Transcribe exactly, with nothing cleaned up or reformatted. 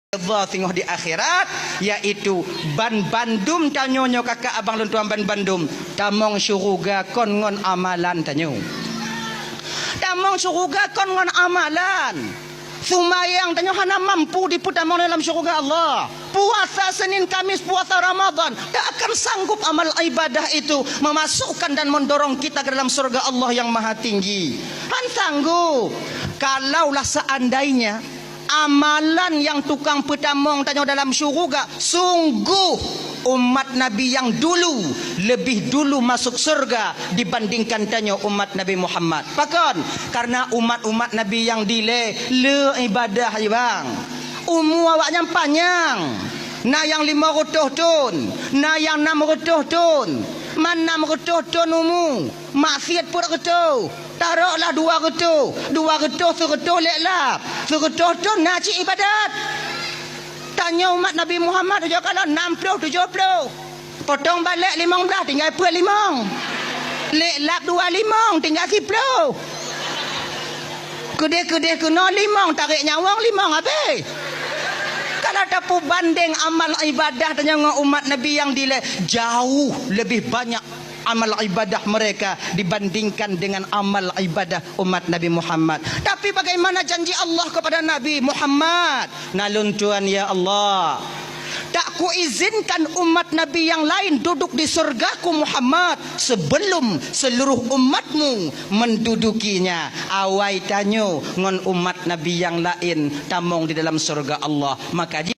ridha singoh di akhirat, yaitu ban bandum tanyoe nyoe kakak abang lôn tuan ban bandum tamong syuruga kon ngon amalan tanyoe. Tamong syuruga kon ngon amalan. Sumayang tanyoe hana mampu dipeutamong dalam syuruga Allah. Puasa Senin Kamis, puasa Ramadan, tak akan sanggup amal ibadah itu memasukkan dan mendorong kita ke dalam surga Allah yang Maha Tinggi. Han sanggup. Kalaulah seandainya amalan nyang tukang peutamong tanyoe dalam syuruga, sungguh umat Nabi nyang dulu lebih dulu masuk surga dibandingkan tanyoe umat Nabi Muhammad. Pakon? Karena umat-umat Nabi nyang dilée le ibadah, bang. Umu awaknyan panyang. Na nyang lima reutôh thon, na nyang nam reutôh thon. Man nam reutôh thon umu, maksiat peuet reutôh. Taroklah dua reutôh, dua reutôh, seureutôh lé lap. Seureutôh thon na cit ibadat. Tanyoe umat Nabi Muhammad ujoe kalon nam ploh tujoh ploh. Potong balek limong blaih tinggai peuet limong. Lé lap dua limong tinggai siploh. Keudeh-keudeh keunoe limong, tarek nyawöng limong habéh. Kalau tapeubandeng amal ibadah tanyoe ngon umat Nabi nyang dilée, jauh lebih banyak amal ibadah mereka dibandingkan dengan amal ibadah umat Nabi Muhammad. Tapi bagaimana janji Allah kepada Nabi Muhammad? Na lôn tuan, ya Allah, tak kuizinkan umat Nabi nyang laén duduk di syurga-Ku Muhammad sebelum seluruh umatmu mendudukinya. Awai tanyoe ngon umat Nabi nyang laén tamong di dalam syurga Allah. Maka